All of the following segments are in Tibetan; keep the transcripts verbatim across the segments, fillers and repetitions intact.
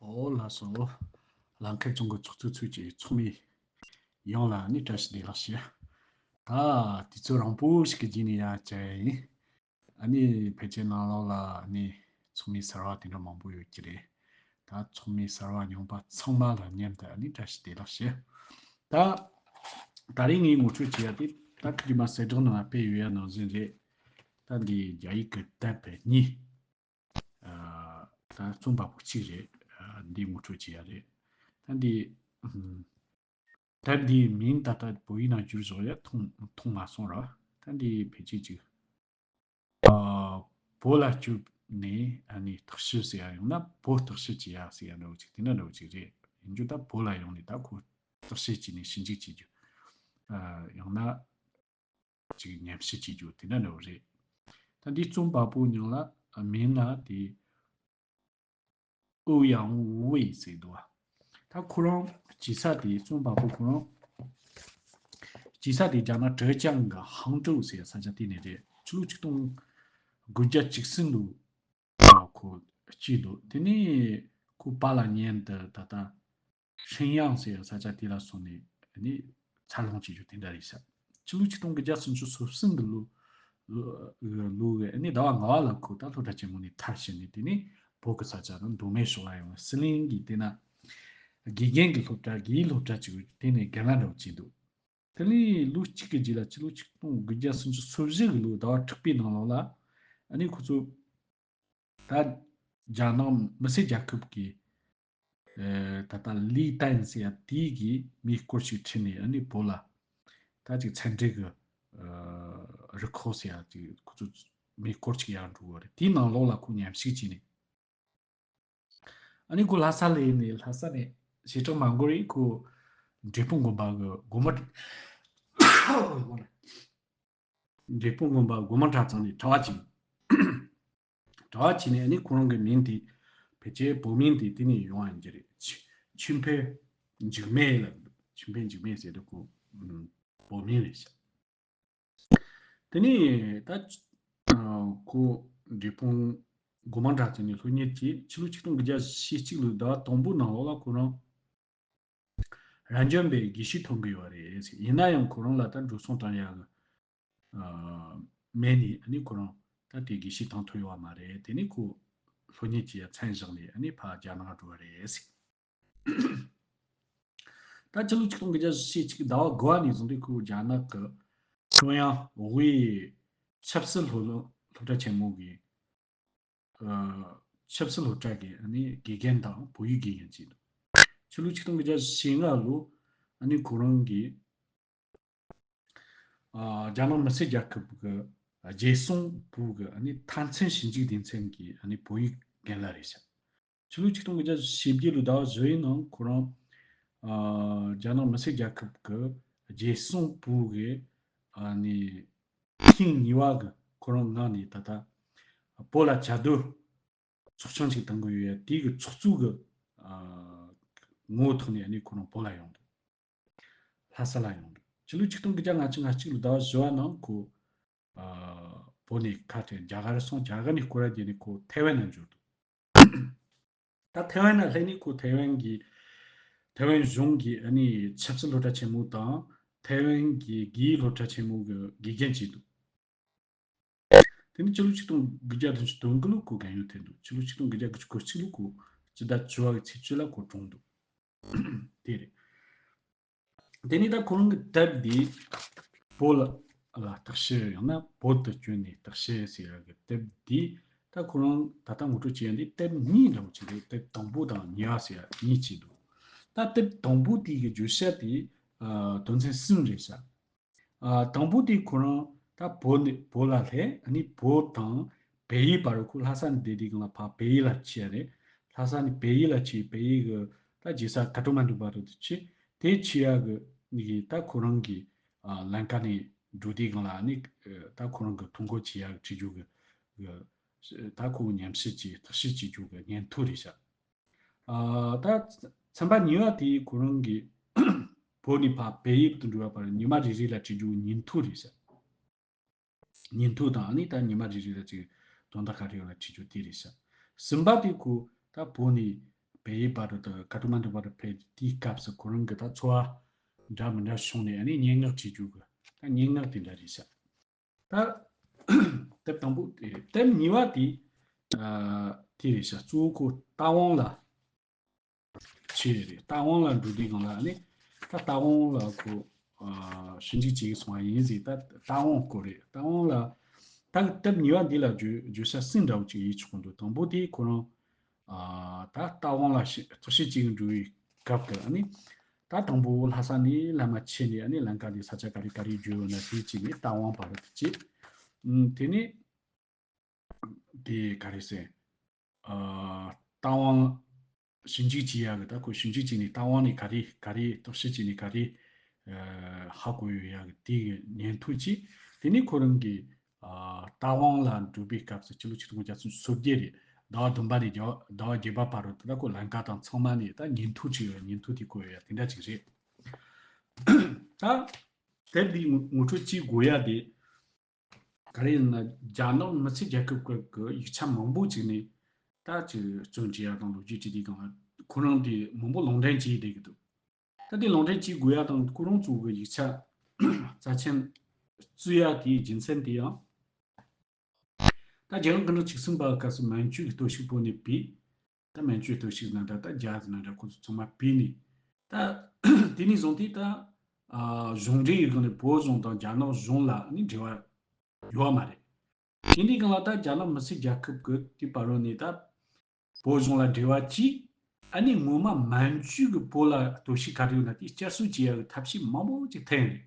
ཨོ་ལགས་སོ། ལམ་ཁ་རྫོང་གི་ཚོགས་གཙོ་ཚུལ་གྱི་ཚོགས་མི་ཡོངས་ལ་ནི་བཀྲ་ཤིས་བདེ་ལེགས་ཞུ། ད་དུས་ཚོད་རིང་པོ་ཞིག་གི་རྗེས་ནས་ཡར་བཅར་ཡ་ཡིན། ཨ་ནི་ཕལ་ཆེར་ནང་ལོགས་ལ་ཨ་ནི་ཚོགས་མི་གསར་བ་དེ་འདྲ་མང་པོ་ཡོད་ཀྱི་རེད། ད་ཚོགས་མི་གསར་བ་ཉམས་པ་ཚང་མ་ལ་མཉམ་དུ་ཨ་ནི་བཀྲ་ཤིས་བདེ་ལེགས་ཞུ། ད་ད་རིང་ངས་ངོ་སྤྲོད་བྱེད་ཡ་དེ་ད་ཁ་གི་མ་གསལ་བསྒྲགས་ནང་སྤེལ་ཡོད་ཡ་ནང་བཞིན་རེད། ད་འདི་རྒྱ་ཡིག་གི་དེབ་གཉིས། ཨ་ད་རྩོམ་པ་པོ་གཅིག་རེད། ཨ་འདི་ངོ་སྤྲོད་བྱེད་ཡ་རེད། ད་འདི་ཨམ་དེབ་འདིའི་མིང་ད་ལྟ་བོད་ཡིག་ནང་བསྒྱུར་བཞག་ཡ་མཐོང་མཐོང་མ་སོང་ར། ད་འདི་ཕལ་ཆེར་ཅིག་ཨ་བོད་ལ་བསྐྱོད་ནས་ཨ་ནི་བརྟག་ཞིབ་ཟེར་ཡ་ཡང་ན་བོད་བརྟག་ཞིབ་བྱེད་ཡ་ཟེར་ཡ་འདྲ་བོ་ཅིག་དེ་འདྲ་འདྲ་བོ་ཅིག་རེད། ཡིན་རྒྱུ་ད་བོད་ལ་ཡོང་ནས་ད་ཁོ་བརྟག་ཞིབ་བྱས་ནས་ཞིབ་འཇུག་བྱེད་རྒྱུ། ཨ་ཡང་ན་ཅིག་ཉམས་ཞིབ་བྱེད་རྒྱུ་དེ་འདྲ་འདྲ་བོ་རེད། ད་འདི་རྩོམ་པ་པོ་མིང་ལ་མིང་ལ་དེ་ཨུ་ཡང་ཝེ་ཟེར་འདུག་བ། ད་ཁོ་རང་སྐྱེས་ས་དེ་རྩོམ་པ་པོ་ཁོ་རང་སྐྱེས་ས་དེ་རྒྱ་ནག་ཀྲེ་ཅང་གི་ཧང་ཀྲོའུ་ཟེར་ས་ཆ་དེ་ནས་རེད། ཕྱི་ལོ་ཆིག་སྟོང་དགུ་བརྒྱ་བཅུ་གསུམ་ལོ་ཁོ་སྐྱེས་འདུག་དེ་ནས་ཁོ་པཱ་ལགས་མཉམ་དུ་ད་ལྟ་ཧྲིན་ཡང་ཟེར་ས་ཆ་དེ་ལ་སོང་ནས་ནི་འཚར་ལོངས་བྱེད་རྒྱུ་དེ་འདྲ་རེད་ཤག་ཕྱི་ལོ་ཆིག་སྟོང་དགུ་བརྒྱ་སུམ་ཅུ་སོ་གསུམ་གི་ལོ་ལོ་ལོ་གི་ནི་ཟླ་བ་ལྔ་པ་ལ་ཁོ་ད་སློབ་གྲྭ་ཆེན་མོ་ནས་མཐར་ཕྱིན་ནས་དེ་ནས་བོད་ཀྱི་ས་ཆ་དང་མདོ་སྨད་ཕྱོགས་ལ་ཡོང་བའི་ཟི་ལིང་གི་དེ་ན་དགེ་རྒན་གྱི་སློབ་གྲྭ་དགེ་ཡིག་སློབ་གྲྭ་ཅིག་ཡོད། དེ་ནས་རྒན་ལགས་འདྲ་བོ་བྱས་འདུག་དེ་ནས་ལོ་གཅིག་གི་རྗེས་ལ་ཕྱི་ལོ་ཆིག་སྟོང་དགུ་བརྒྱ་སུམ་ཅུ་སོ་བཞི་གི་ལོའི་ཟླ་བ་དྲུག་པའི་ནང་ལོགས་ལ་ཨ་ནི་ཁོ་ཚོ་ད་རྒྱ་ནག་མི་སེར་རྒྱལ་ཁབ་ཀྱི་ཨེ་ད་ལྟ་ལི་ཏན་ཟེར་ཡ་དེའི་གི་མིའི་སྐོར་ཞིག་ཁྲིད་ནས་ཨ་ནི་བོད་ལ་ད་ཅིག་མཚན་འབྲེལ་གི་ཨ་རི་ཁོག་ཟེར་ཡ་ཅིག་ཁོ་ཚོ་མིའི་སྐོར་ཅིག་ཡར་འགྲོ་གི་རེད། དེའི་ནང་ལོགས་ལ་ཁོ་མཉམ་ཞུགས་བྱས་ནས་ཨ་ནི་ཁོ་ལྷ་ས་ལ་ཡིན་ནས་ལྷ་ས་ནས་ཞེ་དྲག་མ་འགོར་རེད། ཁོ་འབྲས་སྤུངས་དགོན་པ་གི་སྒོ་མ་འབྲས་སྤུངས་དགོན་པ་སྒོ་མང་གྲྭ་ཚང་ནས་གྲྭ་པ་བྱས། གྲྭ་པ་བྱས་ནས་ཨ་ནི་ཁོ་རང་གི་མིང་དེ་ཕལ་ཆེར་བོད་མིང་དེ་དེ་ནས་ཡོང་བ་ཡིན་གྱི་རེད། ཆོས་ཆོས་འཕེལ་འཇིགས་མེད་ལ། ཆོས་འཕེལ་འཇིགས་མེད་ཟེར་དུས་ཁོ་ཨུམ་བོད་མིང་རེད་ཤག་དེ་ནས་ད་ཨ་ཁོ་འབྲས་སྤུངས་སྒོ་མང་གྲྭ་ཚང་ནས་སློབ་གཉེར་གྱིས་ཕྱི་ལོ་ཆིག་སྟོང་དགུ་བརྒྱ་ཞེ་གཅིག་ལོའི་ཟླ་བ་དང་པོ་ནང་ལོགས་ལ་ཁོ་རང་རང་བྱོན་པའི་དགེ་བཤེས་ཐོན་གི་ཡོད་རེད། ཡིན་ན་ཡང་ཁོ་རང་ལ་ད་འགྲོ་སོང་བཏང་ཡག་གི་ཨ་མེད་ནས་ཨ་ནི་ཁོ་རང་ད་དེ་དགེ་བཤེས་བཏང་ཐུབ་ཡོད་པ་མ་རེད། དེ་ནས་ཁོ་སློབ་གཉེར་གྱི་མཚན་བཞག་ནས་ཨ་ནི་ཕར་རྒྱ་ནག་འགྲོ་བ་རེད། ད་ཕྱི་ལོ་ཆིག་སྟོང་དགུ་བརྒྱ་ཞེ་གཅིག་ཟླ་བ་དགུ་པ་ནས་བཟུང་སྟེ་ཁོ་རྒྱ་ནག་གི་ཀྲུང་དབྱང་དབུས་ཆབ་སྲིད་སློབ་སློབ་གྲྭ་ཆེན་མོ་གི་ཨ་ཆབ་སྲིད་སློབ་གྲྭ་གི་ཨ་ནི་དགེ་རྒན་དང་བོད་ཡིག་དགེ་རྒན་བྱས་འདུག་ཕྱི་ལོ་ཆིག་སྟོང་དགུ་བརྒྱ་ཞེ་ལྔ་ལོ་ཨ་ནི་ཁོ་རང་གིས་ཨ་རྒྱ་ནག་མི་སེར་རྒྱལ་ཁབ་ཀྱི་རྒྱལ་སྲུང་པུའུ་གི་ཨ་ནི་མཐའ་མཚམས་ཞིབ་འཇུག་སྡེ་ཚན་གྱི་ཨ་ནི་བོད་ཡིག་རྒན་ལགས་རེད་ཤག་ཕྱི་ལོ་ཆིག་སྟོང་དགུ་བརྒྱ་ཞེ་བརྒྱད་ལོའི་ཟླ་བ་བཞི་པའི་ནང་ཁོ་རང་ཨ་རྒྱ་ནག་མི་སེར་རྒྱལ་ཁབ་ཀྱི་རྒྱལ་སྲུང་པུའུ་གི་ཨ་ནི་ཐེངས་གཉིས་པ་གི་ཁོ་རང་ངོས་ནས་ད་ལྟ་བོད་ལ་བཅའ་སྡོད་ཚོགས་ཆུང་ཅིག་བཏང་གི་ཡོད་ཡ་དེའི་གི་ཚོགས་གཙོ་གི་ཨ་ངོ་བོ་ཐོག་ནས་ཨ་ནི་ཁོ་རང་བོད་ལ་ཡོང་འདུག་ལྷ་ས་ལ་ཡོང་འདུག་ཕྱི་ལོ་ཆིག་སྟོང་དགུ་བརྒྱ་ལྔ་བཅུ་ང་གཅིག་ལོའི་ཟླ་བ་བཞི་པ་ནང་ཁོ་ཨ་བོད་ནས་ཁ་བྲལ་རྒྱ་གར་སོང་། རྒྱ་གར་ནས་སྐོར་ར་བརྒྱབ་ནས་ཁོ་ཐའེ་ཝན་ལ་འབྱོར་འདུག་ད་ཐའེ་ཝན་ལ་སླེབས་ནས་ཁོ་ཐའེ་ཝན་གྱི་ཐའེ་ཝན་གཞུང་གི་ཨ་ནི་ཆབ་སྲིད་སློབ་གྲྭ་ཆེན་མོ་དང་ཐའེ་ཝན་གྱི་དགེ་རྒན་སློབ་གྲྭ་ཆེན་མོ་གི་དགེ་རྒན་བྱས་འདུག་དེ་ནས་ཕྱི་ལོ་ཆིག་སྟོང་དགུ་བརྒྱ་བདུན་ཅུ་དོན་དགུ་ལོ་ཁོ་རྒན་ཡོལ་ཐོན་འདུག་ཕྱི་ལོ་ཆིག་སྟོང་དགུ་བརྒྱ་དགུ་བཅུ་གོ་གཅིག་ལོ་ཁོ་སྤྱི་ཟླ་བཅུ་པ་གི་ཚེས་བཅུ་ལ་ཁོ་གྲོངས་འདུག་དེ་རེད། དེ་ནས་ད་ཁོ་རང་གི་དེབ་འདི་བོད་ལ་ལ་བརྟག་ཞིབ་ཡང་ན་བོད་དུ་བསྐྱོད་ནས་བརྟག་ཞིབ་ཟེར་ཡག་གི་དེབ་འདི་ད་ཁོ་རང་ད་ལྟ་ངོ་སྤྲོད་བྱས་ཡག་འདི་དེབ་གཉིས་འདྲ་བོ་ཅིག་རེད། དེབ་དང་པོ་དང་གཉིས་པ་ཟེར་ཡག་གཉིས་ཅིག་འདུག་ད་དེབ་དང་པོ་དེ་གི་བརྗོད་བྱ་དེ་ཨ་དོན་ཚན་གསུམ་རེད་ཤག་ཨ་དང་པོ་དེ་ཁོ་རང་ད་བོད་ནས་བོད་ལ་སླེབས། ཨ་ནི་བོད་དང་བལ་ཡུལ་བར་ཁོ་ལྷ་ས་ནས་བསྡད་དུས་སྒང་ལ་ཕར་བལ་ཡུལ་ལ་ཕྱིན་ཡ་རེད། ལྷ་ས་ནས་བལ་ཡུལ་ལ་ཕྱིན། བལ་ཡུལ་གི་ད་རྒྱལ་ས་ཀ་ཐ་མན་ཌུ་བར་དུ་ཕྱིན། དེ་ཕྱིན་ཡ་གི་ནི་གི་ད་ཁོ་རང་གི་ཨ་ལམ་ཁ་ནས་འགྲོ་དུས་སྒང་ལ་ཨ་ནི་ཨ་ད་ཁོ་རང་གི་ཐོ་འགོད་བྱེད་ཡ་བྱེད་རྒྱུ་གི་གི་ད་ཁོ་ཉམས་ཞིབ་བྱེད་བརྟག་ཞིབ་བྱེད་རྒྱུ་གི་སྙན་ཐོ་རེད་ཤག་ཨ་ད་ཚན་པ་གཉིས་པ་དེ་ཁོ་རང་གིས་བོད་ནས་ཕར་བལ་ཡུལ་དུ་འགྲོ་བ་བར་ཉི་མ་རེ་རེ་ལ་བྲིས་རྒྱུ་ཉིན་ཐོ་རེད་ཤག་ཉིན་ཐོ་དང་ཨ་ནི་ད་ཉི་མ་རེ་རེ་ལ་ཅིག་དོན་དག་ག་རེ་ཡོད་ལ་བྲིས་རྒྱུ་དེ་རེད་ཤག་གསུམ་པ་དེ་ཁོ་ད་བོད་ནས་ བལ་ཡུལ་བར་དུ་དང་ཀ་ཐ་མན་ཌུ་བར་དུ་ཕེབས་དུས་སྐབས་སུ་ཁོ་རང་གི་ད་ཚོར་བ་འདྲ་མི་འདྲ་བྱུང་ནས་ཨ་ནི་སྙན་ངག་བྲིས་རྒྱུ་གི་ད་སྙན་ངག་དེ་འདྲ་རེད་ཤག་ད་དེབ་དང་པོ་དེ་རེད། དེབ་གཉིས་པ་དེ་ཨ་དེ་རེད་ཤག་གཙོ་བོ་ཁོ་རྟ་དབང་ལ་ཆེ་རེད། རྟ་དབང་ལ་འགྲོ་དུས་སྒང་ལ་ཨ་ནི་ད་རྟ་དབང་ལ་ཁོ་ཨ་ཞིབ་འཇུག་བྱེད་ཀྱི་སོང་བ་ཡིན་ཟིག་ད་རྟ་དབང་སྐོར་རེད། རྟ་དབང་ལ་ད་དེབ་གཉིས་པ་འདི་ལ་བརྗོད་བརྗོད་བྱ་གསུམ་འདྲ་བོ་ཅིག་ཡིན་ཆོག་འདུག་དང་པོ་དེ་ཁོ་རང་ཨ་ད་རྟ་དབང་ལ་ཞི་བརྟག་ཞིབ་བྱེད་ཀྱི་འགྲོ་བའི་སྐབས་དེར་ཨ་ནི་ད་དང་པོ་ལྷ་ས་ནས་ལམ་མ་ཆད་ནས་ཨ་ནི་ལམ་ཁ་དེ་ས་ཆ་ག་རེ་ག་རེ་བརྗོད་ཡོད་ན་དེ་བྱས་ནས་རྟ་དབང་བར་དུ་བྱས། ཨུམ། དེ་ནས་དེ་ག་རེ་ཟེར། ཨ་རྟ་དབང་ཞིབ་འཇུག་བྱེད་ཡག་གི་ད་ཁོ་ཞིབ་འཇུག་བྱས་ནས་རྟ་དབང་ནས་ག་རེ་ག་རེ་བརྟག་ཞིབ་བྱས་ནས་ག་རེ་ཨ་ཧ་གོ་ཡོད་ཡག་གི་དེ་གི་ཉན་ཐོས་ཀྱིས། དེ་ནས་ཁོ་རང་གིས་ཨ་རྟ་དབང་ལ་འགྲོ་བའི་སྐབས་སུ་ཕྱི་ལོ་ཆིག་སྟོང་དགུ་བརྒྱ་སོ་བརྒྱད་རེད། ཟླ་བ་བདུན་པ་ནས་རྒྱ་ཟླ་བ་བརྒྱད་པ་བར་དུ་ད་ཁོ་ལམ་ཁ་དང་ཚང་མ་ནས་ད་ཉན་ཐོས་བྱས་ཡོད། ཉན་ཐོས་དེ་གོ་ཡོད་ཡ་དེ་འདྲ་ཅིག་རེད། ད་དེབ་འདི་ངོ་ངོ་སྤྲོད་བྱེད་དགོས་ཡ་དེ་ག་རེ་ཡིན་ན། རྒྱ་ནག་མི་སེར་རྒྱལ་ཁབ་ཀྱི་གི་ཡིག་ཆ་མང་པོ་ཅིག་ནས་ད་ཅིག་བརྩོན་བྱེད་ཡ་དང་ལོ་རྒྱུས་ཅིག་དེ་གང་ལ་ཁོ་རང་དེ་མང་པོ་ལུང་འདྲེན་བྱས་བསྡད་ཀྱི་འདུག་ད་དེ་ལུང་འདྲེན་བྱེད་དགོས་ཡ་དང་ཁོ་རང་ཚོ་གི་ཡིག་ཆ་རྩ་ཆེན་བཙུགས་ཡ་དེའི་རྒྱུ་མཚན་དེ་ཡང་། ད་རྒྱལ་ཡོངས་སྐུ་ཕྲེང་བཅུ་གསུམ་པ་སྐབས་སུ་མན་ཇུ་གི་གཏོར་བཤིག་བོད་ནས་བོད། ད་མན་ཇུའི་གཏོར་བཤིག་ན་འདྲ། ད་རྒྱ་ཟེར་ན་འདྲ། ཁོ་ཚོ་ཚང་མ་བོད་ནས། ད་དེ་ནས་བཟུང་སྟེ་ད་ཨ་གཞུང་འབྲེལ་གྱི་སྒང་ནས་བོད་གཞུང་དང་རྒྱ་ནག་གཞུང་ལ་ནི་འབྲེལ་བ་ཡོད་མ་རེད། དེ་འདྲའི་སྒང་ལ་ད་རྒྱ་ནག་མི་སེར་རྒྱལ་ཁབ་ཀྱི་དེ་བར་རོ་ནས་ད་བོད་གཞུང་ལ་འབྲེལ་བ་བྱས། ཨ་ནི་ངོ་མ་མན་ཇུ་གི་བོད་ལ་གཏོར་བཤིག་ག་རེ་ཡོད་ན་དེ་བསྐྱར་གསོ་བྱེད་ཡ་གི་ཐབས་ཤེས་མང་པོ་ཅིག་འཐེན་རེད།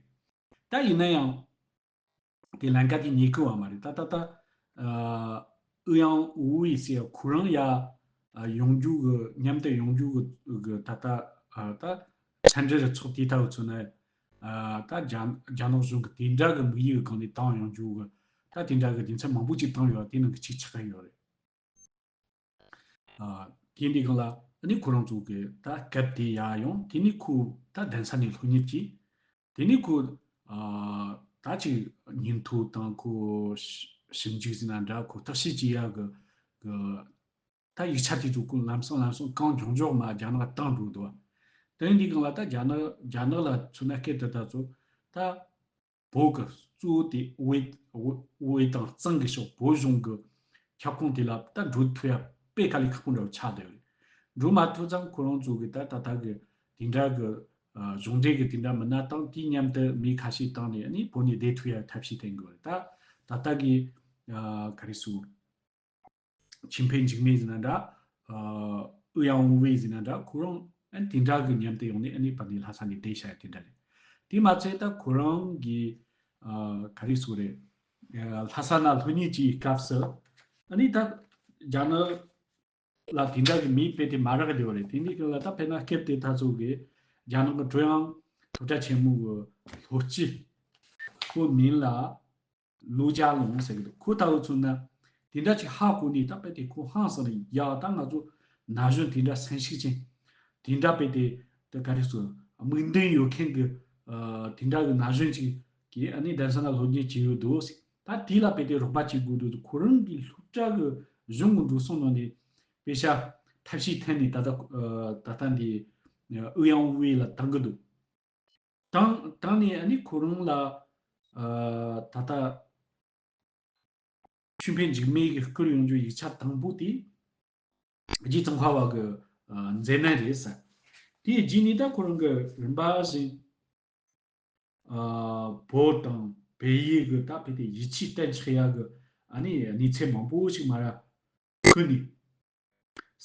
ད་ཡིན་ན་ཡང་། དེ་ལན་ཀ་དེ་ཉེ་གི་བ་མ་རེད། ད་ད་ད་ཨ་ཨུ་ཡང་ཝུའེ་ཟེར་ཁོ་རང་ཡ་ཨ་ཡོང་རྒྱུ་གི་མཉམ་དུ་ཡོང་རྒྱུ་གི་གི་ད་ད་ཨ་ད་མཚན་འབྲེལ་རུ་ཚོགས་དེ་ལྟ་བུ་ཚོ་ནས་ཨ་ད་རྒྱ་རྒྱ་ནག་གཞུང་གི་དེ་འདྲ་གི་དམིགས་ཡུལ་གི་སྒང་ནས་བཏང་ཡོང་རྒྱུ་གི་ད་དེ་འདྲ་གི་རྒྱུ་མཚན་མང་པོ་ཅིག་བཏང་ཡོད། དེ་ནང་གི་གཅིག་ཆགས་ཀྱི་ཡོད་རེད། ཨ་དེ་འདི་གང་ལ་ཨ་ནི་ཁོ་རང་ཚོ་གི་ད་སྐབས་དེ་ཡར་ཡོང་། དེ་ནི་ཁོ་ད་གདན་ས་ནས་སློབ་གཉེར་གྱིས། དེ་ནི་ཁོ་ཨ་ད་ཅིག་ཉིན་ཐོ་དང་ཁོ་ཞིབ་འཇུག་ཟིན་ན་འདྲ། ཁོ་བརྟག་དཔྱད་བྱེད་ཡག་གི་གི་ད་ཡིག་ཆ་དེ་ཚོ་ཁོ་ལམ་སང་ལམ་སང་གང་མགྱོགས་མགྱོགས་མ་རྒྱ་ནག་བཏང་འགྲོ་འདུག་དེ་འདི་གང་ལ་ད་རྒྱ་ནག་རྒྱ་ནག་ལ་མཚོན་ན་སྐད་དུ་ད་ཚོ་ད། བོད་ཀྱི་གཙོ་བོ་དེ་ཝེ་ཝེ་དང་གཙང་གི་ཕྱོགས་བོད་གཞུང་གི་ཁྱབ་ཁོངས་དེ་ལ་ད་འགྲོ་ཐུབ་ཡ་དཔེ་དཀའ་ལས་ཁག་པོ་འདྲ་བོ་ཆགས་བསྡད་ཡོད་རེད། འགྲོ་མ་ཐུབ་ཙང་ཁོ་རང་ཚོ་གི་ད་ད་ལྟ་གི་དེ་འདྲ་གི་ཨ་གཞུང་འབྲེལ་གི་དེ་འདྲ་མི་སྣ་དང་དེའི་མཉམ་དུ་མི་ཁ་ཤས་བཏང་ནས་ཨ་ནི་བོད་ནས་བསྡད་ཐུབ་ཡ་ཐབས་ཤེས་བསྟེན་དགོས་རེད། ད་ད་ལྟ་གི་ཨ་ག་རེ་ཟེར། ཆིན་ཕེ་འཇིགས་མེད་ཟེར་ན་འདྲ། ཨུ་ཡང་ཝུའེ་ཟེར་ན་འདྲ། ཁོ་རང་ཨ་ནི་དེ་འདྲ་གི་མཉམ་དུ་ཡོང་ནས་ཨ་ནི་ཕ་ནི་ལྷ་ས་ནས་བསྡད་བཞག་ཡ་དེ་འདྲ་རེད། དེ་མ་ཚད་ད་ཁོ་རང་གི་ཨ་ག་རེ་ཟེར་རེད། ཨ་ལྷ་ས་ན་སློབ་གཉེར་བྱེད་ཡི་སྐབས་སུ་ཨ་ནི་ད་རྒྱ་ནག་ལ་དེ་འདྲ་གི་མི་དཔེ་དེ་མ་རག་གི་བསྡད་པ་རེད། དེ་འདྲའི་སྐབས་ལ་ད་དཔེར་ན་སྐབས་དེ་ད་ཚོ་གི་རྒྱ་ནག་གི་ཀྲུང་དབྱང་སློབ་གྲྭ་ཆེན་མོ་གི་སློབ་སྤྱི་ཁོ་མིང་ལ། ལུའུ་ཅཱ་ལུང་ཟེར་གི་འདུག་ཁོ་ལྟ་བུ་ཚོ་ན་དེ་འདྲ་ཅིག་ཧ་གོ་ནས་ད་དཔེ་དེ་ཁོ་ཧང་སང་ནས་ཡ་ད་ང་ཚོ་ན་གཞོན་དེ་འདྲ་སེམས་ཤུགས་ཅན། དེ་འདྲ་དཔེ་དེ་དེ་ག་རེ་ཟེར། དམིགས་འདུན་ཡོད་མཁན་གི་ཨ་དེ་འདྲ་གི་ན་གཞོན་ཅིག་གིས་ཨ་ནི་གདན་ས་ན་སློབ་གཉེར་བྱེད་ཡོད་འདུག་ད་དེ་ལ་དཔེ་དེ་རོགས་པ་བྱེད་དགོས་འདུག་ཁོ་རང་གི་སློབ་གྲྭ་གི་གཞུང་གི་འགྲོ་སོང་ནང་ནས་དཔེ་ཤ་ཐབས་ཤེས་འཐེན་ནས་ད་ལྟ་ཨ་ད་ལྟ་འདི་ཨུ་ཡང་ཝུའེ་ལ་བཏང་གི་འདུག་དང་དང་ནས་ཨ་ནི་ཁོ་རང་ལ་ཨ་ད་ལྟ་ཆོས་འཕེལ་འཇིགས་མེད་ཀྱིས་བསྐུར་ཡོང་རྒྱུ་ཡིག་ཆ་དང་པོ་དེ་རྗེ་ཙོང་ཁ་པ་གི་ཨ་མཛད་རྣམ་རེད་ཟེར། དེའི་རྗེས་ནས་ད་ཁོ་རང་གི་རིམ་པ་བཞིན་ཨ་བོད་དང་བལ་ཡུལ་གི་ད་དཔེ་དེ་ཡིད་ཆེས་གཏན་ཆགས་ཡག་གི་ཨ་ནི་གནས་ཚུལ་མང་པོ་ཞིག་མར་བསྐུར་ནས།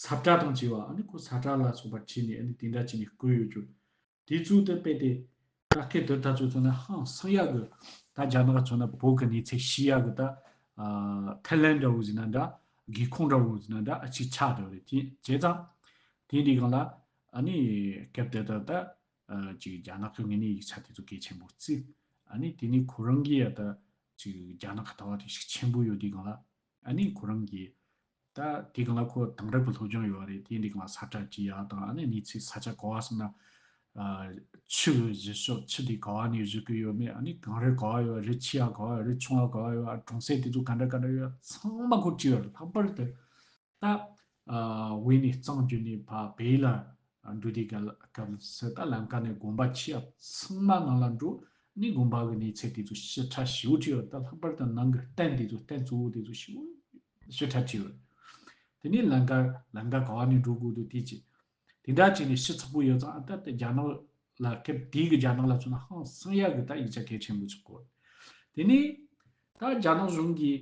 ས་བཀྲ་དང་བཅས་པ་ཨ་ནི་ཁོ་ས་བཀྲ་ལ་སོགས་པ་བྲིས་ནས་ཨ་ནི་དེ་འདྲ་བྱས་ནས་བསྐུར་ཡོད་རྒྱུ། དེ་ཚོ་དེ་དཔེ་དེ་ད་སྐད་དོད་ད་ཚོ་ཚོ་ན་ཧང་སང་ཡག་གི་ད་རྒྱ་ནག་ཚོ་ན་བོད་ཀྱི་གནས་ཚུལ་ཤེས་ཡག་གི་ད་ཨ་ཐལ་ལན་འདྲ་བོ་ཟིན་ན་འདྲ། སྒེའུ་ཁུང་འདྲ་བོ་ཟིན་ན་འདྲ་ཨ་ཅིག་ཆགས་འདུག་རེད། དེ་བྱས་ཙང་དེ་འདྲའི་སྒང་ལ་ཨ་ནི་སྐད་དོད་ད་ད་ཨ་ཅིག་རྒྱ་ནག་གི་ངོས་ནས་ཡིག་ཆ་དེ་ཚོ་གལ་ཆེན་པོ་བརྩིས། ཨ་ནི་དེ་ནས་ཁོ་རང་གིས་ཡ་ད་ཅིག་རྒྱ་ནག་གི་ལྟ་བ་དེ་ཤུགས་ཆེན་པོ་ཡོད་དེ་སྒང་ལ། ཨ་ནི་ཁོ་རང་གིས་ད་དེ་སྒང་ལ་ཁོ་དེང་རབས་ཀྱི་སློབ་སྦྱོང་ཡོད་རེད། དེ་འདི་སྒང་ལ་ས་བཀྲ་བྲིས་ཡག་དང་ཨ་ནི་གནས་ཚུལ་ས་ཆ་ག་བ་སོང་ན་ཨ་ཆུ་གི་བཞུར་ཤོག་ཆུ་དེ་ག་བ་ནས་བཞུར་གི་ཡོད་མེད། ཨ་ནི་གངས་རི་ག་བ་ཡོད། རི་ཆེ་ཡག་ག་བ་ཡོད། རི་ཆུང་བ་ག་བ་ཡོད། ཨ་གྲོང་གསེབ་དེ་ཚོ་ག་འདྲ་ག་འདྲ་ཡོད། ཚང་མ་ཁོ་བྲིས་ཡོད་རེད། ལྷག་པར་དུ་ད་ ཨ་བོད་ནས་གཙང་བརྒྱུད་ནས་ཕར་བལ་ལ་འགྲོ་དུས་སྐབས་སུ་ད་ལམ་ཁ་ནས་དགོན་པ་ཆེ་ཡ་ཚང་མ་ནང་ལ་འགྲོ་ནས་དགོན་པ་གི་གནས་ཚད་དེ་ཚོ་ཞིབ་ཕྲ་ཞེ་པོ་བྲིས་ཡོད། ད་ལྷག་པར་དུ་ནང་གི་རྟེན་དེ་ཚོ་རྟེན་གཙོ་བོ་དེ་ཚོ་ཞེ་པོ་ཞིབ་ཕྲ་བྲིས་ཡོད། དེ་ནས་ལམ་ཁ་ལམ་ཁ་ག་བ་ནས་འགྲོ་དགོས་འདུག་དེ་བྱས། དེ་འདྲ་བྱས་ནས་ཞིབ་ཚགས་པོ་ཡོད་ཙང་ཨ་ད་ལྟ་རྒྱ་ནག་ལ་སྐབས་དེའི་གི་རྒྱ་ནག་ལ་མཚོན་ན་ཧང་སང་ཡ་གི་ད་ཡིག་ཆ་གལ་ཆེན་པོ་ཆགས་གོ། དེ་ནས་ད་རྒྱ་ནག་གཞུང་གིས་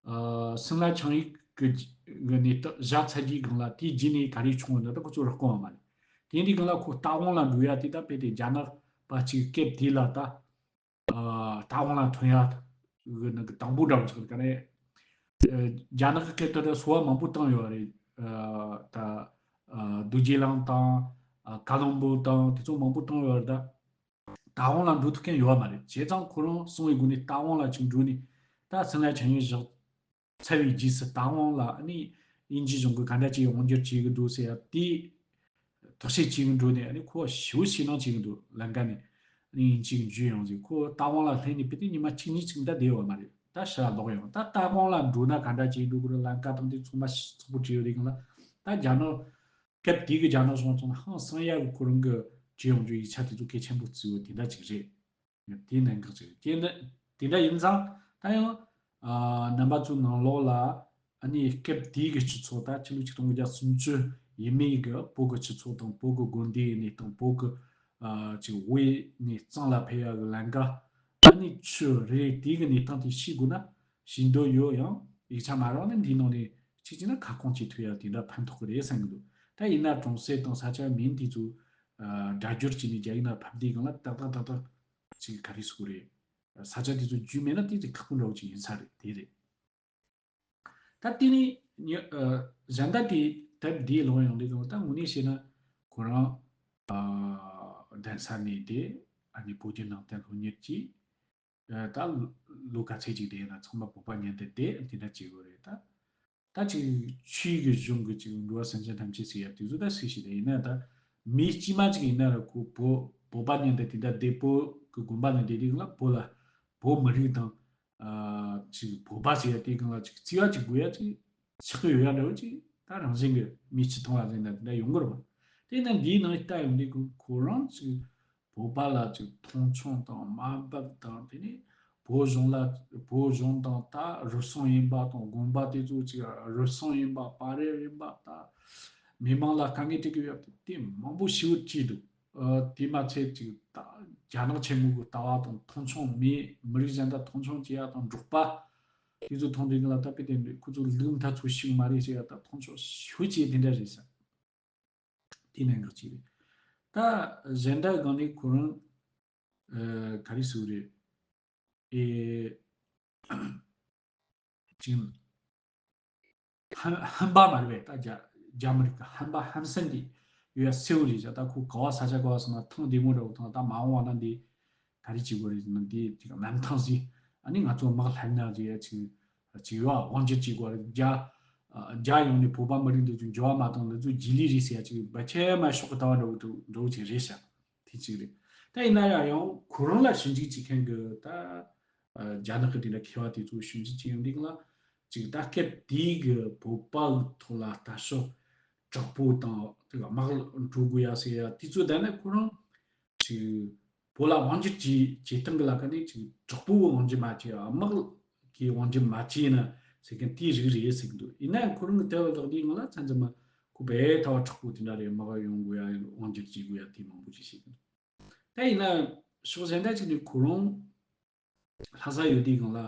ཨ་སིམ་ལ་ཆིངས་ཡིག་གི་གི་གནས་སྟངས་བཞག་ཚར་རྗེས་སྒང་ལ་དེའི་རྗེས་ནས་ག་རེ་བྱུང་བ་འདི་ད་ཁོ་ཚོ་རག་གོ་བ་མ་རེད། དེ་འདི་སྒང་ལ་ཁོ་རྟ་དབང་ལ་འགྲོ་ཡ་དེ་ད་དཔེ་དེ་རྒྱ་ནག་པ་གཅིག་སྐབས་དེ་ལ་ད་ཨ་རྟ་དབང་ལ་ཐོན་ཡ་གི་ནང་གི་དང་པོ་འདྲ་བོ་ཆགས་རེད། ག་རེ་ཨ་རྒྱ་ནག་གི་སྐབས་དེ་ད་སོ་པ་མང་པོ་བཏང་ཡོད་རེད། ཨ་ད་ཨ་རྡོ་རྗེ་གླིང་དང་ཨ་ཀ་ལོན་སྦུག་དང་དེ་ཚོ་མང་པོ་བཏང་ཡོད་རེད། ད་རྟ་དབང་ལ་འགྲོ་ཐུབ་མཁན་ཡོད་མ་རེད། བྱས་ཙང་ཁོ་རང་གསང་བའི་སྒོ་ནས་རྟ་དབང་ལ་ཅིག་འགྲོ་ནས་ད་སིམ་ལ་ཆིངས་ཡིག་བཞག་ཚར་བའི་རྗེས་སུ་རྟ་དབང་ལ་ཨ་ནི་དབྱིན་ཇི་གཞུང་གིས་ག་འདྲ་ཅིག་དབང་སྒྱུར་བྱེད་ཀྱི་འདུག་ཟེར་ཡ་དེ་ཐག་གཅོད་བྱེད་ཀྱི་འགྲོ་ནས་ཨ་ནི་ཁོ་ཞེ་པོ་ཞེད་སྣང་བྱེད་ཀྱི་འདུག་ལམ་ཁ་ནས་ཨ་ནི་དབྱིན་ཇི་གི་འཇུས་ཡོང་ཟིག་ཁོ་རྟ་དབང་ལ་སླེབས་ནས་དཔེ་དེ་ཉི་མ་གཅིག་གཉིས་ཅིག་འདྲ་བསྡད་ཡོད་མ་རེད། ད་ཕྱིར་ལོག་ཡོང་། ད་རྟ་དབང་ལ་འགྲོ་ན་ག་འདྲ་ཅིག་འགྲོ་དགོས་རེད། ལམ་ཁ་དང་དེ་ཚང་མ་ཚགས་པོ་བྲིས་ཡོད་རེད་གང་ལ། ད་རྒྱ་ནག་སྐབས་དེ་གི་རྒྱ་ནག་གཞུང་ཚོ་ཧང་སང་ཡ་གི་ཁོ་རང་གི་བྱེད་ཡོང་རྒྱུ་ཡིག་ཆ་དེ་ཚོ་གལ་ཆེན་པོ་བརྩི་ཡོད་དེ་འདྲ་ཅིག་རེད། དེ་གནད་འགག་ཅིག་རེད། དེ་འདྲ་དེ་འདྲ་ཡིན་ཙང་ད་ཡང་ཨ་རྣམ་པ་ཚོའི་ནང་ལོགས་ལ་ཨ་ནི་སྐབས་དེའི་གི་སྤྱི་ཚོགས་ད་ཕྱི་ལོ་ཆིག་སྟོང་དགུ་བརྒྱ་སུམ་ཅུ་ཡས་མས་གི་བོད་གི་སྤྱི་ཚོགས་དང་བོད་གི་དགོན་སྡེའི་གནས་སྟངས། བོད་གི་ཨ་ཅིག་བོད་ནས་གཙང་ལ་ཕེབས་ཡ་གི་ལམ་ཁ་ཨ་ནི་ཆུ་རེད། དེའི་གི་གནས་སྟངས་དེ་ཤེས་དགོས་ན། ཤེས་འདོད་ཡོད། ཡང་ཡིག་ཆ་མ་རག་ན་འདིའི་ནང་ནས་གཅིག་བྱས་ན་ཁ་སྐོང་བྱེད་ཐུབ་ཡ་དེ་འདྲ་ཕན་ཐོགས་ཀྱི་རེད་བསམ་གྱི་འདུག་ད་ཡིན་ན་གྲོང་གསེབ་དང་ས་ཆ་མིང་དེ་ཚོ་ཨ་སྒྲ་སྒྱུར་བྱས་ནས་རྒྱ་ཡིག་ནང་ཕབ་དུས་སྒང་ལ་ཏག་ཏག་ཏག་ཏག་ཅིག་ག་རེ་ཟེར་དགོས་རེད། ས་ཆ་དེ་ཚོ་རྒྱུས་མེད་ན་དེ་ཅིག་ཁག་པོ་འདྲ་བོ་ཅིག་ཡིན་ས་རེད། དེ་རེད། ད་དེ་ནས་ཉི་ཨ་གཞན་དག་དེ་དེབ་འདིའི་ལོག་ཡོང་དུས་སྒང་ལ་ད་དངོས་གནས་བཤད་ན་ཁོ་རང་ཨ་གདན་ས་ནས་དེ་ཨ་ནི་བོད་བརྒྱུད་ནང་བསྟན་སློབ་གཉེར་གྱིས། ཨ་ད་ལོ་ག་ཚད་ཅིག་དེ་ཡིན་ན་ཚང་མ་བོད་པ་མཉམ་དུ་བསྡད་དེ་འདྲ་བྱེད་དགོས་རེད། ད་ད་ཅིག་ཆོས་ཀྱི་གཞུང་གི་ཅིག་འགྲོ་བ་སེམས་ཅན་ཐམས་ཅད་ཟེར་ཡ་དེ་ཚོ་ད་སུས་ཤེས། ད་ཡིན་ན་ད་མི་དཀྱུས་མ་ཅིག་ཡིན་ན་ར་ཁོ་བོད་བོད་པ་མཉམ་དུ་དེ་འདྲ་བསྡད། བོད་ཀྱི་དགོན་པ་ནང་བསྡད་དུས་སྒང་ལ་བོད་ལ་བོད་མི་རིགས་དང་ཨ་ཅིག་བོད་པ་ཟེར་ཡ་དེ་སྒང་ལ་ཅིག་བརྩི་བ་ཅིག་དགོས་ཡ་ཅིག་ཆགས་ཀྱི་ཡོད་ཡ་འདྲ་བོ་ཅིག་ད་རང་བཞིན་གྱི་མིའི་ཆེ་མཐོང་ལ་ཟེར་ན་དེ་འདྲ་ཡོང་གི་རེད་པ། དེ་ན་འདིའི་ནང་ལྟ་ཡོང་དུས་ཁོ་རང་ཅིག་བོད་པ་ལ་ཅིག་མཐོང་ཆུང་དང་དམའ་འབེབས་དང་། དེ་ནས་བོད་གཞུང་ལ་བོད་གཞུང་དང་ད་རུལ་སུངས་ཡིན་པ་དང་། དགོན་པ་དེ་ཚོ་ཅིག་རུལ་སུངས་ཡིན་པ། བག་རེད་ཡིན་པ། ད་མི་མང་ལ་དཀའ་ངལ་སྤྲད་ཀྱི་ཡོད་པ་དེ་མང་པོ་ཞེ་པོ་བྲིས་འདུག་ཨ་དེ་མ་ཚད་ཅིག་ད་རྒྱ་ནག་ཆེན་མོ་གི་ལྟ་བ་དང་མཐོང་ཆུང། མི་མི་རིགས་གཞན་དག་མཐོང་ཆུང་བྱེད་ཡ་དང་། འབྲོག་པ་དེ་ཚོ་མཐོང་དུས་སྒང་ལ་ད་དཔེ་དེ་འདྲ་ཁོ་ཚོ་ལུགས་མཐའ་ཚོ་ཤེས་ཀྱི་མ་རེད་ཟེར་ཡ་ད་མཐོང་ཆུང་ཞེ་པོ་བྱེད་དེ་འདྲ་རེད་ཟེར། དེ་གནད་འགག་ཅིག་རེད། ད་གཞན་དག་སྒང་ནས་ཁོ་རང་ཨ་ག་རེ་ཟེར་དགོས་རེད། ཨེ་ཅིག་ཧམ་ཧམ་པ་མ་རེད་པས། ད་རྒྱ་རྒྱ་མི་རིགས་ཀྱི་ཧམ་པ་ཧམ་སེམས་དེ་ཡོད་ཡ་གསལ་བོ་རེད་ཟེར། ད་ཁོ་ག་བ་ས་ཆ་ག་བ་སོང་ན་ཐང་བདེ་མོ་འདྲ་བོ་དང་། ད་མ་འོངས་པ་ན་འདི་ག་རེ་བྱེད་དགོས་རེད་ཟེར་ན་འདི་ཅིག་གནམ་ཐང་ཟིག་ཨ་ནི་ང་ཚོ་དམག་ལྷན་ན་ཟིག་ཡ་ཅིག་ཅིག་ཡོད་ཨ། དབང་སྒྱུར་བྱེད་དགོས་རེད། རྒྱ་རྒྱ་ཡོང་ནས་བོད་པ་མི་རིགས་འདི་ཚོ་འགྱུར་བ་མ་བཏང་ན་འདི་ཚོ་རྗེས་ལུས་རེད་ཟེར་ཡ་ཅིག་བར་ཆད་མ་ཤོག་གི་ལྟ་བ་འདྲ་བོ་འདྲ་བོ་ཅིག་རེད་ཤག་དེ་གཅིག་རེད། ད་ཡིན་ན་ཡང་ཡང་ཁོ་རང་ལ་ཞིབ་འཇུག་བྱེད་མཁན་གྱི་ད་ཨ་རྒྱ་ནག་གི་དེ་འདྲ་མཁས་པ་དེ་ཚོ་ཞིབ་འཇུག་བྱེད་ཡོང་དུས་ལ་ཅིག་ད་སྐབས་དེའི་གི་བོད་པ་གི་ཐོག་ལ་ལྟ་ཕྱོགས་དྲག་པོ་དང་དེ་ག་དམག་འགྲོ་དགོས་ཡ་ཟེར་ཡ་དེ་ཚོ་ད་ནི་ཁོ་རང་ཅིག་བོད་ལ་དབང་སྒྱུར་བྱེད་བྱེད་སྟངས་གི་ལ་ཁ་ནས་ཅིག་དྲག་པོ་གི་དབང་སྒྱུར་མ་བྱས། དམག་གི་དབང་སྒྱུར་མ་བྱས་ན་ཟེར་མཁན་དེའི་རིགས་རེད་ཟེར་གི་འདུག་ཡིན་ན་ཡང་ཁོ་རང་གི་དེ་བ་ལག་དེའི་ངང་ལ་མཚམས་མཚམས་མ་ཁོ་དཔེ་ཐལ་བ་དྲག་པོ་དེ་འདྲ་རེད། དམག་ཡོང་དགོས་ཡ་དབང་སྒྱུར་བྱེད་དགོས་ཡ་དེ་མང་པོ་ཅིག་བཤད་གི་འདུག་ད་ཡིན་ན་ཕྱོགས་གཞན་དག་ཅིག་ནས་ཁོ་རང་ལྷ་ས་ཡོད་དུས་སྒང་ལ་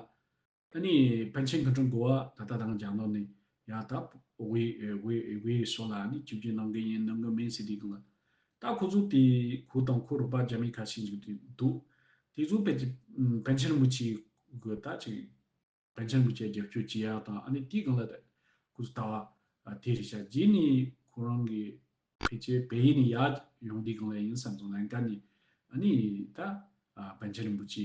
ཨ་ནི་པཎ་ཆེན་སྐུ་ཕྲེང་དགུ་པ་ད་ལྟ་དང་རྒྱ་ནག་ནས་ཡ་ད་བོད་བོད་བོད་ཕྱོགས་ལ་ཨ་ནི་བཅོས་བསྒྱུར་གནང་གི་ཡིན་གནང་གི་མིན་ཟེར་དུས་སྒང་ལ། ད་ཁོ་ཚོ་དེ་ཁོ་དང་ཁོ་རོགས་པ་རྒྱ་མི་ཁ་ཤས་ཅིག་དེ་འདུག་དེ་ཚོ་པཎ་ཆེན་པཎ་ཆེན་རིན་པོ་ཆེ་གི་ད་ཅིག་པཎ་ཆེན་རིན་པོ་ཆེ་རྒྱབ་སྐྱོར་བྱེད་ཡ་དང་། ཨ་ནི་དེའི་སྒང་ལ་ད་ཁོ་ཚོ་ལྟ་བ་དེ་རེད་ཤག་རྗེས་ནས་ཁོ་རང་གི་ཕལ་ཆེར་བལ་ཡུལ་ནས་ཡར་ཡོང་དུས་སྒང་ལ་ཡིན་བསམ་སོང་། ལམ་ཁ་ནས་ཨ་ནི་ད་ཨ་པཎ་ཆེན་རིན་པོ་ཆེ་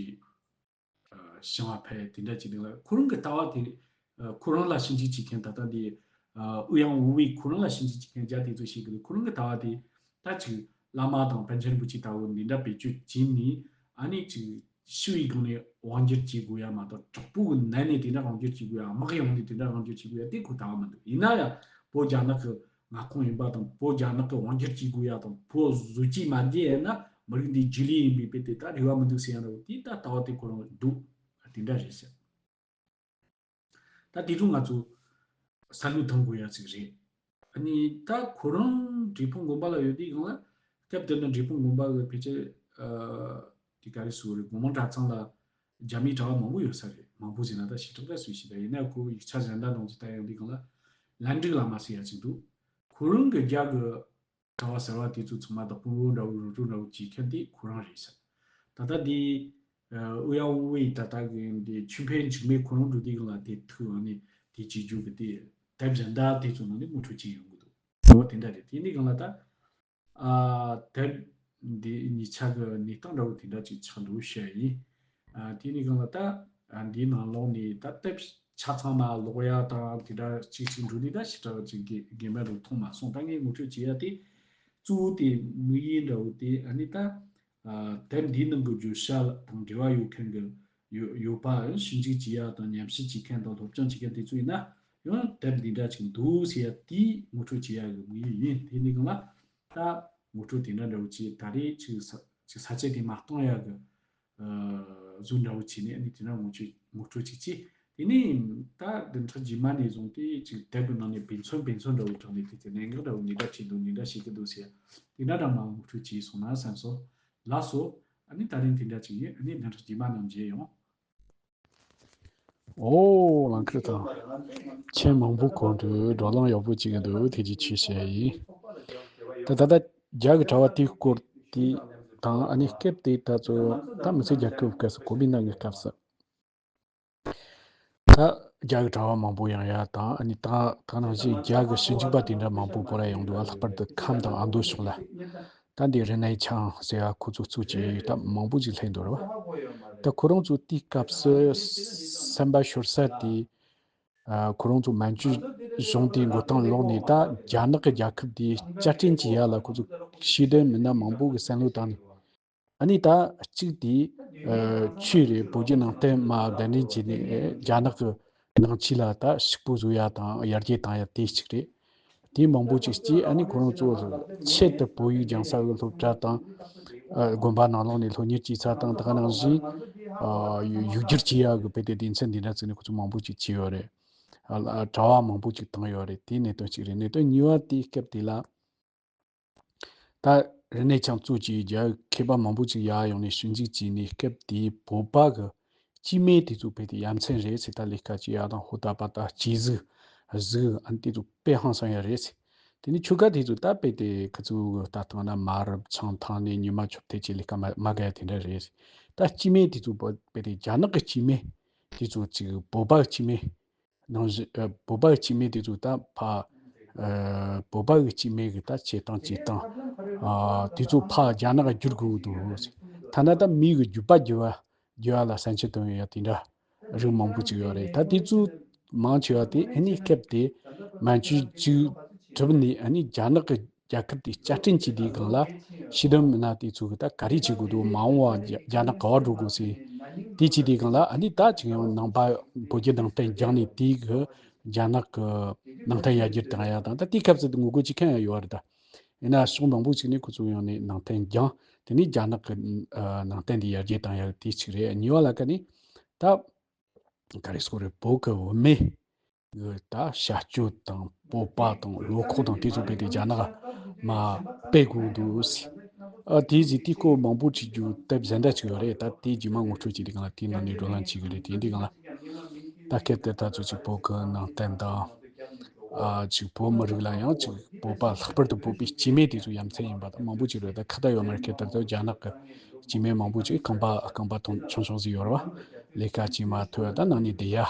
ཨ་ཞིང་བ་ཕེབས་དེ་འདྲ་བྱེད་དུས་ལ་ཁོ་རང་གི་ལྟ་བ་དེ་ཨ་ཁོ་རང་ལ་ཞིབ་འཇུག་བྱེད་མཁན་ད་ལྟ་འདི་ཨ་ཨུ་ཡང་ཝུའུ་ཝེ་ཁོ་རང་ལ་ཞིབ་འཇུག་བྱེད་མཁན་རྒྱ་དེ་ཚོ་ཞིག་གིས་ཁོ་རང་གི་ལྟ་བ་དེ་ད་ཅིག་བླ་མ་དང་པཎ་ཆེན་རིན་པོ་ཆེ་ལྟ་བུ་འདི་འདྲ་བེད་སྤྱོད་བྱས་ནས་ཨ་ནི་ཅིག་ཞི་བའི་སྒང་ནས་དབང་སྒྱུར་བྱེད་དགོས་ཡ་མ་གཏོགས་དྲག་པོ་གི་ནང་ནས་དེ་འདྲ་དབང་སྒྱུར་བྱེད་དགོས་ཡ། དམག་ཡོང་ནས་དེ་འདྲ་དབང་སྒྱུར་བྱེད་དགོས་ཡ་དེ་ཁོ་ལྟ་བ་མི་འདུག་ཡིན་ན་ཡང་ བོད་རྒྱ་ནག་གི་མངའ་ཁོངས་ཡིན་པ་དང་བོད་རྒྱ་ནག་གི་དབང་སྒྱུར་བྱེད་དགོས་ཡ་དང་བོད་བཟོ་བཅོས་མ་བྱས་ཡ་ན་མི་རིགས་འདི་རྒྱུན་ལས་ཡིན་པའི་དཔེ་དེ་ད་རེ་བ་མི་འདུག་ཟེར་ཡ་འདྲ་བོ་དེ་ད་ལྟ་བ་དེ་ཁོ་རང་འདུག་དེ་འདྲ་རེད་ཟེར། ད་དེ་རུ་ང་ཚོ་བསམ་བློ་གཏོང་དགོས་ཡ་ཅིག་རེད། ཨ་ནི་ད་ཁོ་རང་འབྲས་སྤུངས་དགོན་པ་ལ་ཡོད་དུས་སྒང་ལ་སྐབས་དེ་ན་འབྲས་སྤུངས་དགོན་པ་གི་ཕལ་ཆེར་ཨ་དེ་ག་རེ་ཟེར་དགོས་རེད། དགོན་མང་གྲྭ་ཚང་ལ་རྒྱ་མིའི་གྲྭ་བ་མང་པོ་ཡོད་ས་རེད། མང་པོ་ཟེར་ན་ད་ཞེ་དྲག་ད་སུས་ཤེས། ད་ཡིན་ན་ཁོ་ཡིག་ཆ་གཞན་དག་ནང་ཚོ་ད་ཡོང་དུས་སྒང་ལ་ལན་ཀྲིག་བླ་མ་ཟེར་ཡ་ཅིག་འདུག་ཁོ་རང་གི་རྒྱ་གི་གྲྭ་བ་ཟེར་བ་དེ་ཚོ་ཚང་མ་བདག་པོ་འདྲ་བོ་རུ་རུ་འདྲ་བོ་བྱེད་མཁན་དེ་ཁོ་རང་རེད་ཟེར། ད་ལྟ་དེ་ཨུ་ཡ་ཝུའེ་ད་ལྟ་གི་འདི་ཆོས་འཕེལ་འཇིགས་མེད་ཁོ་རང་འགྲོ་དུས་སྒང་ལ་དེ་ཐུག་ཨ་ནི་དེ་བྱེད་རྒྱུ་གི་དེ་དེབ་གཞན་དག་དེ་ཚོ་ནང་ནས་ངོ་སྤྲོད་བྱས་ཡོང་གི་འདུག་འོ་དེ་འདྲ་རེད། དེ་འདི་སྒང་ལ་ད་ཨ་དེབ་འདི་གཉིས་ཆ་གི་གནས་སྟངས་འདྲ་བོ་དེ་འདྲ་ཅིག་ཆགས་འདུག་བཤད་ཡིན། ཨ་དེ་ནས་སྒང་ལ་ད་ཨ་འདིའི་ནང་ལོགས་ནས་ད་དེབ་ཆ་ཚང་མ་ཀློག་ཡ་དང་དེ་འདྲ་ཅིག་ཅིག་འགྲོ་ནས་ད་ཞེ་དྲག་ཅིག་དགེ་དགེ་འཕེལ་རུ་མཐོང་མ་སོང་། ད་ངས་ངོ་སྤྲོད་བྱེད་ཡ་དེ་གཙོ་བོ་དེ་དམིགས་ཡུལ་འདྲ་བོ་དེ་ཨ་ནི་ད་ཨ་དེབ་འདིའི་ནང་གི་བརྗོད་བྱ་དང་འབྲེལ་བ་ཡོད་མཁན་གྱི་ཡོད་ཡོད་པ་ཞིབ་འཇུག་བྱེད་ཡ་དང་ཉམས་ཞིབ་བྱེད་མཁན་དང་སློབ་སྦྱོང་བྱེད་མཁན་དེ་ཚོ་ཡིན་ན་ཡང་དེབ་འདི་འདྲ་ཅིག་འདུག་ཟེར་ཡ་དེའི་ངོ་སྤྲོད་བྱེད་ཡ་གི་དམིགས་ཡུལ་ཡིན། དེ་ནས་སྒང་ལ་ད་ངོ་སྤྲོད་དེ་འདྲ་འདྲ་བོ་ཅིག་ད་རེས་ཅིག་ས་ཅིག་ས་བཅད་དེ་མ་གཏོང་ཡ་གི་ཨ་བཟོ་འདྲ་བོ་བྱས་ནས་ཨ་ནི་དེ་འདྲ་ངོ་སྤྲོད་ངོ་སྤྲོད་ཅིག་བྱས། དེ་ནས་ད་བདུན་ཕྲག་རྗེས་མ་ནས་བཟུང་སྟེ་ཅིག་དེབ་ཀྱི་ནང་ནས་དཔེ་མཚོན་དཔེ་མཚོན་འདྲ་བོ་དྲངས་ནས་དེ་ཚོ་གནད་འགག་འདྲ་བོ་འདི་འདྲ་བྱས་འདུག་འདི་འདྲ་བྱེད་ཀྱི་འདུག་ཟེར་དེ་འདྲ་འདྲ་མ་ངོ་སྤྲོད་བྱས་སོང་ན་བསམ་སོང་། ལགས་སོ། ཨ་ནི་ད་རིང་དེ་འདྲ་ཅིག་ཡིན། ཨ་ནི་བདུན་ཕྲག་རྗེས་མ་ནང་མཇལ་ཡོང་། ཨོ་ལང་ཁིར་དང་། མཆན་མང་པོ་གོ་འདུག་བགྲོ་གླེང་ཡག་པོ་བྱེད་ཀྱི་འདུག་ཐུགས་རྗེ་ཆེ་ཞུ་ཡ་ཡིན། ད་ད་ལྟ་རྒྱ་གི་དྲ་བ་དེའི་སྐོར་དེ་དང་ཨ་ནི་སྐབས་དེ་ད་ཚོ་ད་མི་སེར་རྒྱ་སྐྱོབ་སྐབས་སུ་གོ་མིན་ཏང་གི་སྐབས་སུ། ད་རྒྱ་གི་དྲ་བ་མང་པོ་ཡང་ཡ་དང་ཨ་ནི་ད་ད་ནང་བཞིན་རྒྱ་གི་ཞིབ་འཇུག་པ་དེ་འདྲ་མང་པོ་བོད་ལ་ཡོང་འདུག་ཨ་ལྷག་པར་དུ་ཁམས་དང་ཨ་མདོ་ཕྱོགས་ལ། ད་འདི་རིན་ནེ་ཆང་ཟེར་བ་ཁོ་ཚོ་གཙོ་བྱས་ད་མང་པོ་ཞིག་སླེབས་འདུག་རེད་བ། ད་ཁོ་རང་ཚོ་དེའི་སྐབས་སུ་སེམས་པ་ཤོར་ས་དེ། ཨ་ཁོ་རང་ཚོ་མན་ཇུ་གཞུང་དེའི་འགྲོ་སྟངས་ལོག་ནས་ད་རྒྱ་ནག་གི་རྒྱལ་ཁབ་དེ་བསྐྱར་སྐྲུན་བྱེད་ཡ་ལ་ཁོ་ཚོ་ཤེས་ལྡན་མི་སྣ་མང་པོ་གི་སེམས་བློ་བཏང་ནས། ཨ་ནི་ད་གཅིག་དེ་ཨ་ཆོས་རེད། བོད་བརྒྱུད་ནང་བསྟན་མ་གདན་འདྲེན་བྱས་ནས་རྒྱ་ནག་གི་ནང་ཆོས་ལ་ད་ཕྱུག་པོ་བཟོ་ཡ་དང་ཡར་རྒྱས་བཏང་ཡ་དེ་གཅིག་རེད། དེ་མང་པོ་ཅིག་སྐྱེས། ཨ་ནི་ཁོ་རང་ཚོ་ཆེད་དུ་བོད་ཡིག་སྦྱང་ས་གི་སློབ་གྲྭ་དང་། ཨ་དགོན་པ་ནང་ལོགས་ནས་སློབ་གཉེར་བྱེད་ས་དང་ད་ག་ནང་བཞིན་ཨ་ཡུ་ཡུལ་སྒྱུར་བྱེད་ཡག་གི་དཔེ་དེ་སྡེ་ཚན་འདི་འདྲ་བཙུགས་ནས་ཁོ་ཚོ་མང་པོ་ཅིག་བྱས་ཡོད་རེད། ཨ་ཨ་དྲ་བ་མང་པོ་ཅིག་བཏང་ཡོད་རེད། དེ་གནད་དོན་གཅིག་རེད། གནད་དོན་གཉིས་པ་དེའི་སྐབས་དེ་ལ། ད་རིན་ནེ་ཆང་གཙོ་བྱས་རྒྱ་མཁས་པ་མང་པོ་ཅིག་ཡར་ཡོང་ནས་ཞིབ་འཇུག་བྱས་ནས་སྐབས་དེའི་བོད་པ་གི་སྐྱེས་སྨེ་དེ་ཚོ་དཔེ་དེ་ཡ་མཚན་རེད་ཟེར། ད་ལས་ཀ་བྱེད་ཡ་དང་ཧོ་ད་པ་ད་སྐྱེས་གཟུགས་གཟུགས་ཨ་ནི་དེ་ཚོ་དཔེ་ཧང་སང་ཡ་རེད་ཟེར། དེ་ནས་ཆོལ་ཁ་དེ་ཚོ་ད་དཔེ་དེ་ཁོ་ཚོ་ད་ཐང་ན་མ་རབས་ཆང་འཐུང་ནས་ཉི་མ་ཆུབ་ཐེ་ཆེ་ལས་ཀ་མ་མ་དགའ་ཡ་དེ་འདྲ་རེད་ཟེར། ད་སྐྱེས་སྨེ་དེ་ཚོ་དཔེ་དེ་རྒྱ་ནག་གི་སྐྱེས་སྨེ་དེ་ཚོ་ཅིག་བོད་པ་གི་སྐྱེས་སྨེ། ནང་བཞིན་ཨ་བོད་པ་གི་སྐྱེས་སྨེ་དེ་ཚོ་ད་ཕ་ཨ་བོད་པ་གི་སྐྱེས་སྨེ་གི་ད་བྱེད་སྟངས་བྱེད་སྟངས་ཨ་དེ་ཚོ་ཕ་རྒྱ་ནག་ག་བསྒྱུར་དགོས་འདུག་ཐ་ན་ད་མི་གི་རྒྱུད་པ་འགྱུར་བ་འགྱུར་བ་ལ་བསམ་འཆར་བཏོན་ཡོད་དེ་འདྲ་རིགས་མང་པོ་ཅིག་ཡོད་རེད། ད་དེ་ཚོ་མང་ཆེ་བ་དེ་ཨ་ནི་སྐབས་དེ་མན་ཇུ་གྲུབ་ནས་ཨ་ནི་རྒྱ་ནག་གི་རྒྱལ་ཁབ་དེ་བསྐྱར་སྐྲུན་བྱེད་དུས་སྒང་ལ་ཤེས་ལྡན་མི་སྣ་དེ་ཚོ་གི་ད་ག་རེ་བྱེད་དགོས་འདུག་མ་འོངས་པ་རྒྱ་རྒྱ་ནག་ག་བ་འགྲོ་དགོས་ཟེར། དེ་བྱེད་དུས་སྒང་ལ་ཨ་ནི་ད་ཅིག་ཡང་ནང་པ་བོད་བརྒྱུད་ནང་བསྟན་སྦྱངས་ནས་དེའི་གི་རྒྱ་ནག་གི་ནང་བསྟན་ཡར་རྒྱས་བཏང་ཡ་དང་ད་དེའི་སྐབས་སུ་ངོ་རྒོལ་བྱེད་མཁན་ཡང་ཡོད་རེད་ད། ཡིན་ན་ཕྱོགས་མང་པོ་ཞིག་ནས་ཁོ་ཚོ་ཡོང་ནས་ནང་བསྟན་སྦྱངས། དེ་ནས་རྒྱ་ནག་གི་ཨ་ནང་བསྟན་དེ་ཡར་རྒྱས་བཏང་ཡ་དེ་གཅིག་རེད། གཉིས་པ་ལ་ཀ་ནི་ད། ག་རེ་ཟེར་དགོས་རེད། བོད་ཀྱི་བུད་མེད་གི་ད་བྱ་སྤྱོད་དང་སྤོབས་པ་དང་བློ་ཁོག་དང་དེ་ཚོ་དཔེ་དེ་རྒྱ་ནག་མར་སྤེལ་དགོས་འདུག་ཟེར། ཨ་དེ་ཟེར་དུས་སྐོར་མང་པོ་བྲིས་རྒྱུ་དེབ་གཞན་དག་ཅིག་ཡོད་རེད། ད་དེ་རྗེས་མ་ངོ་སྤྲོད་བྱེད་དུས་སྒང་ལ་དེའི་ནང་ནས་བགྲོ་གླེང་བྱེད་ཀྱི་རེད། དེ་འདི་སྒང་ལ་ད་སྐབས་དེ་ད་ཚོ་ཅིག་བོད་ཀྱི་ནང་བསྟན་དང་ཨ་ཅིག་བོད་མི་རིགས་ལ་ཡང་ཅིག་བོད་པ་ལྷག་པར་དུ་བོད་པའི་སྐྱེས་སྨེ་དེ་ཚོ་ཡ་མཚན་ཡིན་པ་དང་མང་པོ་ཅིག་རེད། ད་ཁ་ད་ཡོད་མ་རེད། ཁྱེད་ལྟར་དུ་རྒྱ་ནག་གི་སྐྱེས་སྨེ་མང་པོ་ཅིག་རྐང་པ་རྐང་པ་ཐོན་ཆུང་ཆུང་ཟིག་ཡོད་རེད་བ། ལས་ཀ་ཅིག་མ་ཐུབ་ད་ནང་ནས་བསྡད་ཡ།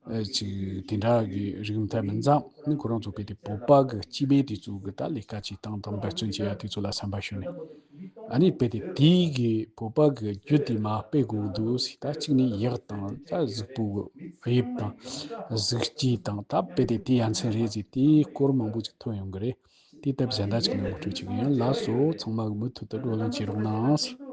ཨེ་ཅིག་དེ་འདྲ་གི་རིགས་མཐའ་མི་འཛམ་ནི་ཁོ་རང་ཚོ་དཔེ་དེ་བོད་པ་གི་སྐྱེས་སྨེ་དེ་ཚོ་གི་ད་ལས་ཀ་ཅིག་བཏང་དང་འབད་བརྩོན་བྱེད་ཡ་དེ་ཚོ་ལ་བསམ་པ་ཞུ་ནས། ཨ་ནི་དཔེ་དེ་དེའི་གི་བོད་པ་གི་རྒྱུད་དེ་མར་སྤེལ་དགོས་འདུག་ཟེར། ད་གཅིག་ནི་ཡག་དང་ད་གཟུགས་པོ་དབྱིབས་དང་གཟུགས་སྐྱེས་དང་ད་དཔེ་དེ་དེ་ཡ་མཚན་རེད་ཟེར་དེའི་སྐོར་མང་པོ་ཅིག་ཐོན་ཡོང་གི་རེད། དེ་དེབ་གཞན་དག་ཅིག་ནས་ངོ་སྤྲོད་བྱེད་ཀྱི་ཡིན། ལགས་སོ། ཚང་མ་གི་མུ་མཐུད་དུ་བགྲོ་གླེང་བྱེད་རོགས་གནང་།